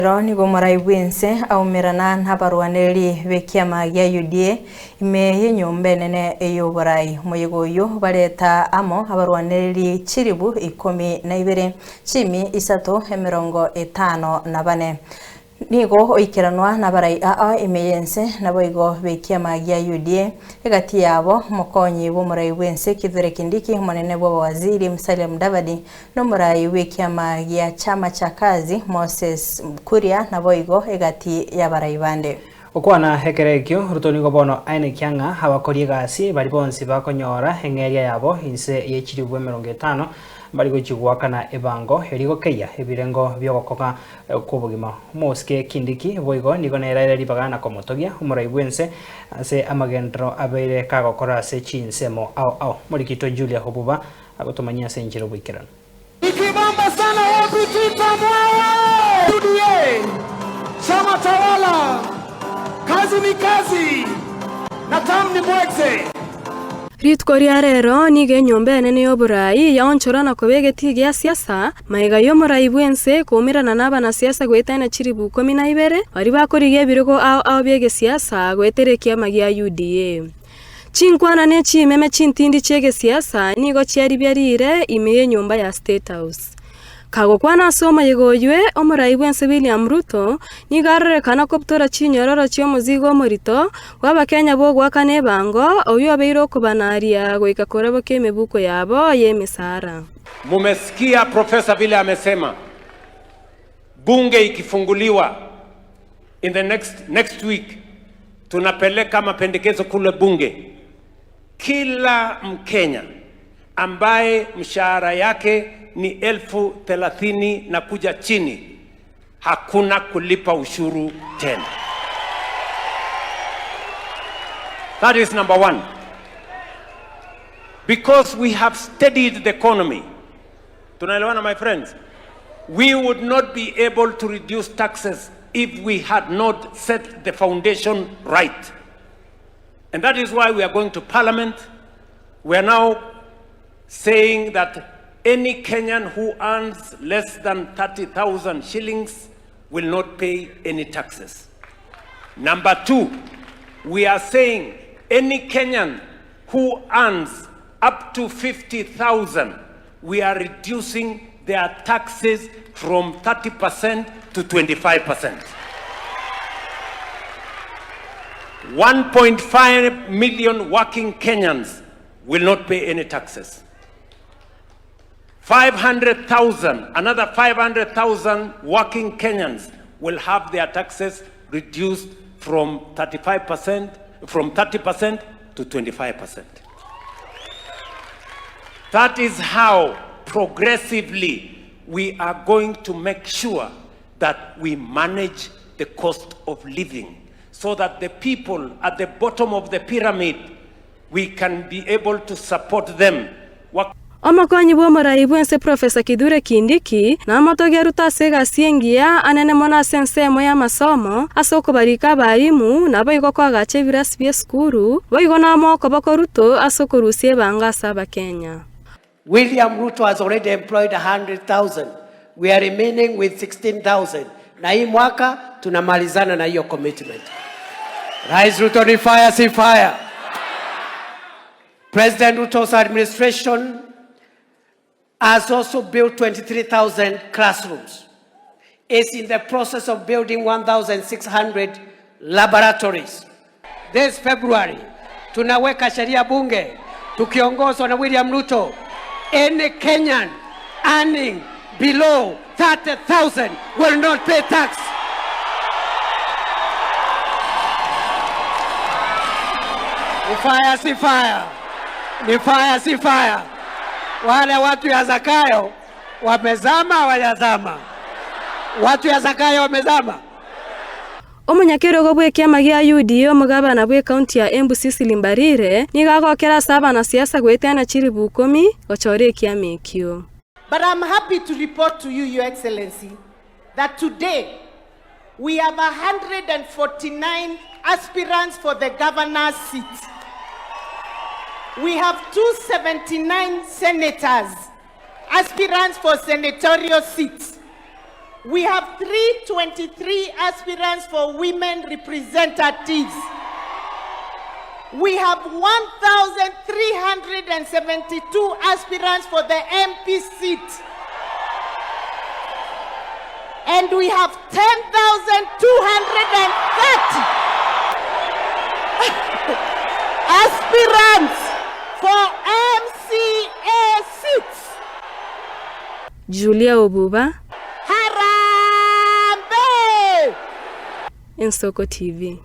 Ero nigo omorai bw'ense aumerana nabarwanereri b'ekiama gia UDA ime y'enyomba enene y'oborai. Omoyega oyio bareta amo abarwanereri chilifu ikomi na ibere, chimi isato 54. Nigo oikeranwa nabarai aa ime y'ense naboigo b'ekiama gia UDA. Egati yabo omokonyi bw'omorai bw'ense Kithure Kindiki, omonene bw'abawaziri Musalia Mudavadi, Nomoraai bw'ekiama gia Chama cha Kazi, Moses Kuria, naboigo egati y'abarai bande. Gokwana ekero ekio, Ruto nigo bono aenekia ng'a abakori egasi baria bonsi bakonyora eng'eria yabo inse ye chilifu 50 mbari gochia goakana ebango eria gokeyia ebirengo bi'ogokong'a kw'obogima. Omosike Kindiki boigo nigo nere aire ribaga na komotogia omorai bw'ense ase amagenderero abeire kagokora ase chinsemo ao ao. Morikito Julia Obuba Agotomanyia ase enchera oboikeranu. Ikibamba sana wapi Tita Mwawe? UDA chama tawala, kazi ni kazi na tam ni bwekze. Rituko ria rero nigo enyomba enene y'oboraai yaonchorwa na koba egetii gia siasa, magega y'omoraai bw'ense koumerana n'abanasiasa goetania chilifu 12 baria bakorigia ebirogo ao ao bi'egesiasa goetera ekiama gia UDA. Chinkwana ne chimeme chintindi chi'egesiasa nigo chiaribia riire ime y'enyomba ya State House. Kagokwana ase omoyega oywe, omorai bw'ense William Ruto nigo arorekana kobutora chinyororo chi'omozigo omorito bw'Abakenya bw'ogoakana ebango oyio obeire okobanaria goika korabokia emebuko yabo y'emesara. Mumesikia profesa vile amesema, bunge ikifunguliwa in the next, next week tunapeleka mapendekezo kule bunge. Kila Mkenya ambaye mshahara yake ni 30,000 na kuja chini, hakuna kulipa ushuru tena. That is number one. Because we have steadied the economy. Tunaelewana my friends? We would not be able to reduce taxes if we had not set the foundation right. And that is why we are going to parliament. We are now saying that any Kenyan who earns less than 30,000 shillings will not pay any taxes. Number two, we are saying any Kenyan who earns up to 50,000, we are reducing their taxes from 30% to 25%. 1.5 million working Kenyans will not pay any taxes. 500,000, another 500,000 working Kenyans will have their taxes reduced from 35%, from 30% to 25%. That is how progressively we are going to make sure that we manage the cost of living so that the people at the bottom of the pyramid, we can be able to support them. Omokonyi bw'omorai bw'ense Professor Kithure Kindiki namotogie Ruto ase egasi engiya anene mono ase ensemo y'amasomo ase okobarika abalimu naboigo koagacha ebirasi bi'esukuru, boigo namoe okoboko Ruto ase okorusia ebango ase Abakenya. William Ruto has already employed 100,000. We are remaining with 16,000. Na hii mwaka tunamalizana na hiyo commitment. Rais Ruto ni fire, si fire. President Ruto's administration has also built 23,000 classrooms. Is in the process of building 1,600 laboratories. This February tunaweka sheria bunge tukiongozwa na William Ruto, any Kenyan earning below 30,000 will not pay tax. Ni fire si fire, ni fire si fire. Wale watu ya Zakayo wamezama, hawajazama? Watu ya Zakayo wamezama. Omonyakerogo bw'ekiama gia UDA omogabana bw'ekaunti ya Embu Cecily Mbarire nigo agokera ase abanasiasa goetana chilifu ikomi gochora ekiama ekio. But I'm happy to report to you, Your Excellency, that today we have 149 aspirants for the governor's seat. We have 279 senators, aspirants for senatorial seats. We have 323 aspirants for women representatives. We have 1,372 aspirants for the MP seat. And we have 10,230 aspirants for MCA seats. Julia Obuba, Harambee! Ensoko TV.